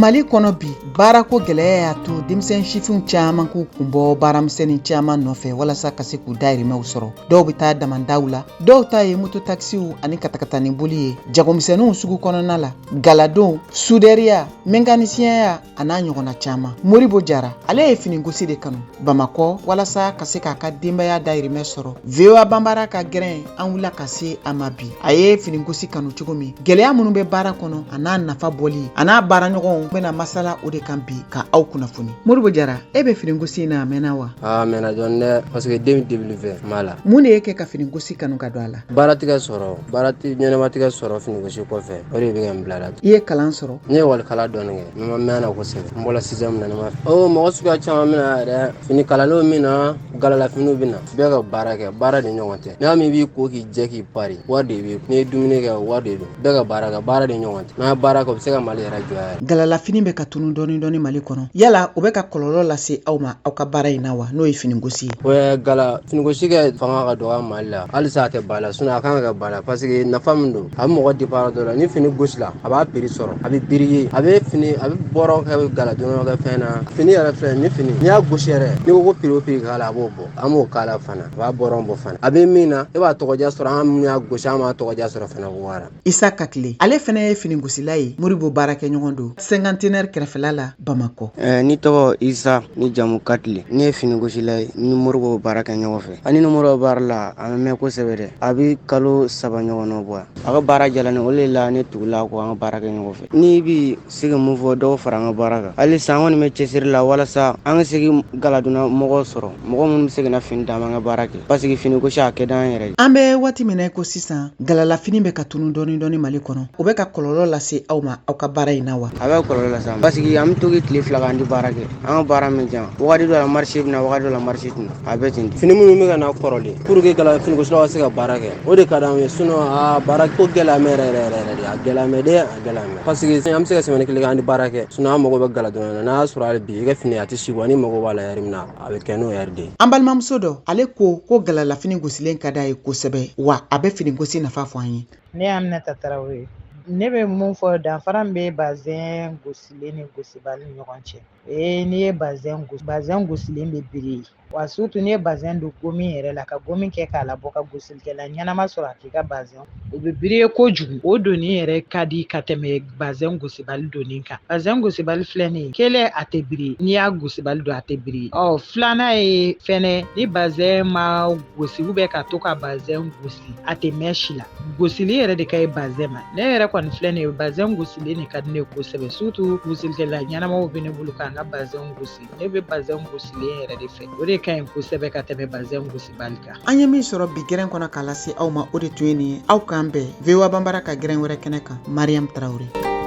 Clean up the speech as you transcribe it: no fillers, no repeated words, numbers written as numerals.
Mali kɔnɔ bi, baarako gɛlɛya y'a to denmisɛn sifinw caman k'u kun bɔ baaramisɛnnin caman nɔfɛ walasa ka se k'u dayirimɛw sɔrɔ. Dɔw bɛ taa damandaw la, dɔw ta ye mototakisiw ani katakatani boli ye, jagomisɛnninw sugu kɔnɔna la, galadon, sudɛriya, mɛkanisiyɛnya a n'a ɲɔgɔnna caman. Moribo Jara, ale ye finigosi de kanu Bamakɔ walasa ka se k'a ka denbaya dayirimɛ sɔrɔ. VOA Banbara ka gɛrɛn an wulila ka se a ma bi. A ye finigosi kanu cogo min, gɛlɛya minnu bɛ baara kɔnɔ, a n'a nafa bɔli, a n'a baaraɲɔgɔnw bɛna masala o de kan bi ka aw kunnafoni. Moribo Jara, e bɛ finigosi in na a mɛnna wa? A mɛnna dɔɔni dɛ, parce que 2020 m'a la. Mun de y'e kɛ ka finigosi kanu ka don a la? Baara tɛ ka sɔrɔ, baara tɛ ɲɛnama tɛ ka sɔrɔ finigosi kɔfɛ, o de bɛ ka n bila la. I ye kalan sɔrɔ? Ne ye ekɔli dɔɔni kɛ, n ma mɛn a na kosɛbɛ. N bɔra sixième na, ne ma o mɔgɔ suguya caman bɛ na yɛrɛ. Fini kalalenw bɛ na, galalafiniw bɛ na. Bɛɛ ka baara kɛ, baara de ɲɔgɔn tɛ. N'a min b'i ko k'i jɛ k'i pari, wari de b'i, n'i ye dumuni kɛ, wari de don. Bɛɛ ka baara kɛ, baara de ɲɔgɔn tɛ. N'a ye baara kɛ, o bɛ se ka Mali yɛrɛ jɔ yɛrɛ. Galalafini bɛ ka tunu dɔɔni dɔɔni Mali kɔnɔ. Yala o bɛ ka kɔlɔlɔ lase aw ma aw ka baara in na wa, n'o ye finigosi ye? O gala finigosi kɛ fanga ka dɔgɔ Mali la halisa, a tɛ ba la, sinon a kan ka kɛ ba la, parce que nafa min don, a bɛ mɔgɔ départ dɔ la. Ni fini gosi la, a b'a prix sɔrɔ, a bɛ briller, a bɛ fini, a bɛ bɔrɔ kɛ galadon kɛ fɛn na. Fini yɛrɛ filɛ ni fini, n'i y'a gosi yɛrɛ, n'i ko ko prix o prix k'a la, a b'o bɔ. An b'o k'a la fana, a b'a bɔrɔ bɔ fana. A bɛ min na, e b'a tɔgɔja sɔrɔ. An minnu y'a gosi, an b'a tɔgɔja sɔrɔ fana wara. Isa Katile, ale fana ye finigosila ye, Moribo baarakɛɲɔgɔn don Cinquantenaire kɛrɛfɛla la Bamakɔ. Ni tɔgɔ Isa, ni jamu Katile. Ne ye finigosila ye, ni Moribo baara kɛ ɲɔgɔn fɛ. Ani ni Moribo baara la, a bɛ mɛn kosɛbɛ dɛ, a bɛ kalo 3 ɲɔgɔn bɔ. A ka baara jala ne, o de la ne tugula ko an ka baara kɛ ɲɔgɔn fɛ. N'i bi se ka mun fɔ, dɔw fara an ka baara kan halisa. An kɔni bɛ cɛsiri la walasa an ka se galadonna mɔgɔw sɔrɔ, mɔgɔ minnu bɛ se ka na fini d'an ma, an ka baara kɛ, parce que fini gosi a kɛ d'an yɛrɛ ye. An bɛ waati min na ko sisan, galalafini bɛ ka tunu dɔɔni dɔɔni Mali kɔnɔ. O bɛ ka kɔlɔlɔ lase aw ma aw ka baara in na wa? A bɛ kɔlɔlɔ lase an ma, parce que an bɛ to tile 2 k'an di baara kɛ. An ka baara min jan, wagati dɔ la marché bɛ na, wagati dɔ la marché tɛ na, a bɛ ten. Fini minnu bɛ ka na kɔrɔlen, pour que gala finigosilaw ka se ka baara kɛ, o de ka d'anw ye. Sinon a baara ko gɛlɛya mɛ yɛrɛ yɛrɛ yɛrɛ de, a gɛlɛya mɛ dɛ, a gɛlɛya mɛ, parce que an bɛ se ka semaine kelen kɛ an di baara kɛ. Sinon an mago bɛ galadonna na, n'a y'a sɔrɔ hali bi i ka fini a tɛ si bɔ, ni mago b'a la yɛrɛ min na, a bɛ kɛ n'o yɛrɛ de ye. An balimamuso dɔ, ale ko ko galalafini gosilen ka d'a ye kosɛbɛ, wa a bɛ fini gosi nafa fɔ an ye. Ne y'Aminata Tarawele ye. Ne bɛ mun fɔ, danfara min bɛ bazɛn gosilen ni gosibali ni ɲɔgɔn cɛ, ee n'i ye bazɛn gosi, bazɛn gosilen bɛ briller, wa surtout n'i ye bazɛn don gomi yɛrɛ la, ka gomi kɛ k'a labɔ, ka gosilikɛla ɲɛnama sɔrɔ a k'i ka bazɛn, o bɛ briller kojugu. O donni yɛrɛ ka di ka tɛmɛ bazɛn gosibali donni kan. Bazɛn gosibali filɛ nin ye, kelen, a tɛ briller, n'i y'a gosibali don, a tɛ briller. Ɔ filanan ye fɛnɛ, ni bazɛn ma gosi ou ka to ka bazɛn gosi, a tɛ mɛn si la. Gosili yɛrɛ de ka ɲi bazɛn ma. Ne yɛrɛ kɔni filɛ nin ye, bazɛn gosilen de ka di ne ye kosɛbɛ, surtout gosilikɛla ɲɛnamaw bɛ ne bolo k'an ka bazɛn gosi. Ne bɛ bazɛn gosilen yɛrɛ de fɛ, o de ka ɲi kosɛbɛ ka tɛmɛ bazɛn gosibali kan. An ye min sɔrɔ bi gɛrɛn kɔnɔ k'a lase aw ma, o de tun ye nin ye. Aw k'an bɛn VOA Banbara ka gɛrɛn wɛrɛ kɛnɛ kan. Mariam Tarawele.